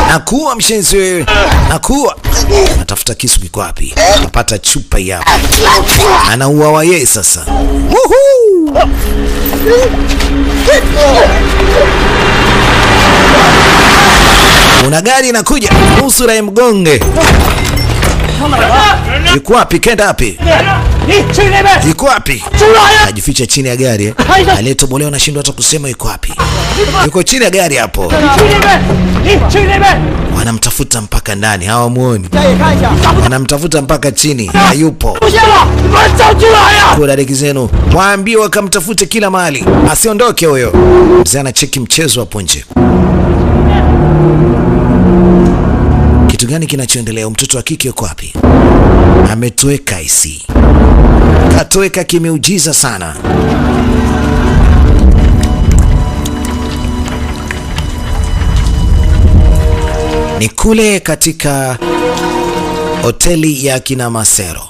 Nakuwa mshenzi wewe, nakuwa. Natafuta kisu kiko wapi? Napata chupa hii hapa. Anauawa yeye sasa. Woohoo! Kuna gari inakuja, nusura imgonge. Yuko wapi? Kenda wapi? 你去那边， Yuko wapi? 出来呀！ Ajificha chini ya gari eh. Aliyetobolewa anashindwa hata kusema yuko wapi. Yuko chini ya gari hapo. 你去那边，你去那边。 Wanamtafuta mpaka ndani, hawamuoni. 再看一下， Wanamtafuta mpaka chini, hayupo. 出现了，你们找出来呀！ Kwa dadeki zenu, waambie wakamtafute kila mahali, asiondoke huyo. Mzee anacheki mchezo hapo nje. Kitu gani kinachoendelea? Mtoto wa kike yuko wapi? Ametoweka isi, katoweka kimeujiza sana. Ni kule katika hoteli ya kina Masero.